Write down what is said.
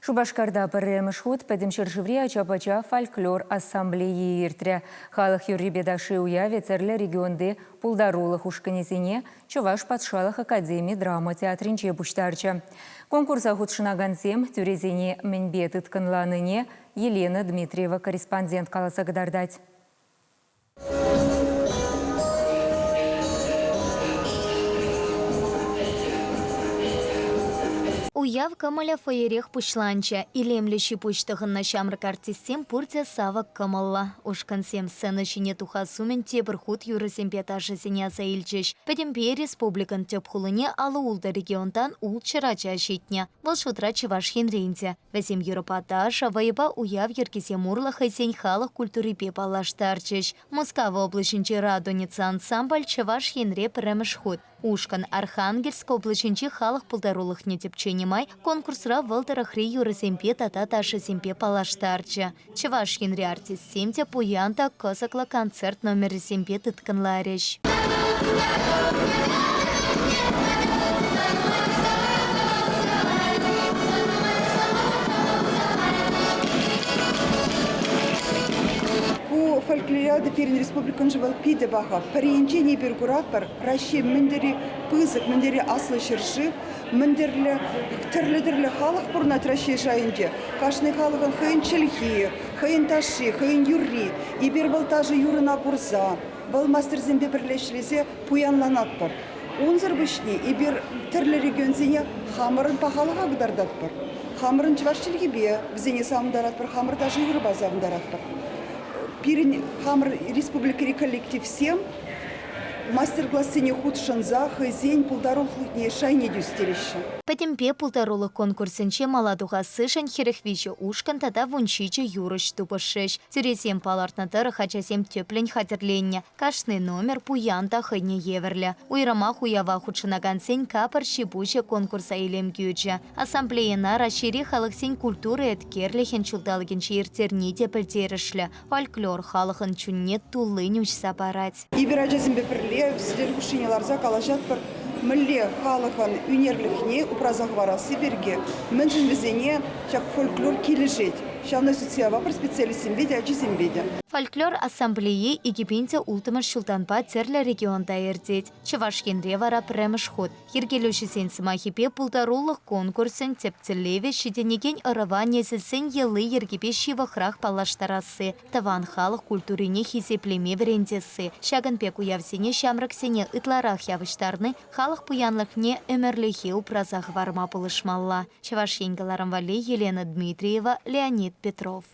Шупашкарта пӗрремӗш хут пӗтӗм ҫӗршыври ача-пӑча фольклор ассамблейи иртрӗ. Халӑх юррипе ташши уявӗ тӗрлӗ регионти пултарулӑх ушкӑнӗсене Чӑваш патшалӑх академи драма театрӗнче пуҫтарчӗ. Конкурса хутшӑнакансем тӳресене мӗнпе тыткӑнланине Елена Дмитриева корреспондент каласа кӑтартать. Уяв кӑмӑлӗ фойерех пуҫланчӗ. Илемлӗ ҫи-пуҫ тӑхӑннӑ ҫамрӑк артистсем пурте савӑк кӑмӑллӑ. Ушкӑнсем сцена ҫине тухас умӗн тепӗр хут юрӑсемпе ташӑсене аса илчӗҫ. Пӗтӗмпе республикӑн тӗп хулине 56 регионтан ултҫӗр ача ҫитнӗ. Вӑл шутра Чӑваш Енрен те. Вӗсем юрӑпа ташӑ, вӑйӑпа уяв йӗркисем урлӑ хӑйсен халӑх культурипе паллаштарчӗҫ. Мускав облаҫӗнчи «Радоница» ансамбль Чӑваш Енре пӗрремӗш хут. Ушкӑн Архангельск облаҫӗнчи халӑх пултарулӑхне тӗпченӗ май конкурсра вӑл тӑрӑхри юрӑсемпе тата ташӑсемпе паллаштарчӗ. Чӑваш Енри артистсем те пуян та кӑсӑклӑ концерт номерӗсемпе тыткӑнларӗҫ. Ку фольклориада пирӗн республикӑншӑн вӑл питӗ паха. Пӗр енчен эпир куратпӑр, Раҫҫей мӗн тери пысӑк, мӗн тери аслӑ ҫӗршыв, мӗн тӗрлӗ тӗрлӗ-тӗрлӗ халӑх пурӑнать Раҫҫей шайӗнче. Кашни халӑхӑн хӑйӗн чӗлхи, хӑйӗн ташши, хӑйӗн юрри. Эпир вӑл ташӑ-юрӑна курса, вӑл мастерсемпе пӗрле ӗҫлесе пуянланатпӑр. Унсӑр пуҫне эпир тӗрлӗ регионсене хамӑрӑн пахалӑха кӑтартатпӑр. Хамӑрӑн чӑваш чӗлхипе вӗсене савӑнтаратпӑр, хамӑр ташӑ-юрӑпа савӑнтаратпӑр. Пирӗн хамӑр республикӑри коллективсем мастер-классене хутшӑнса хӑйсен пултарулӑхне шайне те ӳстереҫҫӗ. Пӗтӗмпе пултарулӑх конкурсӗнче мала тухассишӗн 43 ушкӑн тата 17 юрӑҫ тупӑшрӗҫ. Тӳресем палӑртнӑ тӑрӑх ачасем тӗплӗн хатӗрленнӗ. Кашни номер пуян та хӑйне евӗрлӗ. Уйрӑмах уява хутшӑнакансен капӑр ҫи-пуҫӗ конкурса илем кӳчӗ. Ассамблейӑна Раҫҫейри халӑхсен культура еткерлӗхӗн ҫулталӑкӗнче ирттерни те пӗлтерӗшлӗ. Фольклор халӑхӑн чунне туллин уҫса парать. Эпир ачасемпе пӗрле сӗтел хушшине ларса калаҫатпӑр, мӗнле халӑхӑн ӳнерлӗхне упраса хӑварасси пирки, мӗншӗн вӗсене ҫак фольклор килӗшет. Ҫавна сӳтсе явапӑр специалистсемпе те, ачисемпе те. Фольклор ассамблейи 2006 ҫултанпа тӗрлӗ регионта иртет. Чӑваш Енре вара пӗрремӗш хут. Йӗркелӳҫӗсен сӑмахӗпе пултарулӑх конкурсӗн тӗп тӗллевӗ ҫитӗнекен ӑрӑва несӗлсен йӑли-йӗркипе ҫывӑхрах паллаштарасси, тӑван халӑх культурине хисеплеме вӗрентесси. Ҫакӑн пек уявсене ҫамрӑксене ытларах явӑҫтарни халӑх пуянлӑхне ӗмӗрлӗхе упраса хӑварма пулӑшмалла. Чӑваш Ен кӑларӑм валли Елена Дмитриева, Леонид Петров.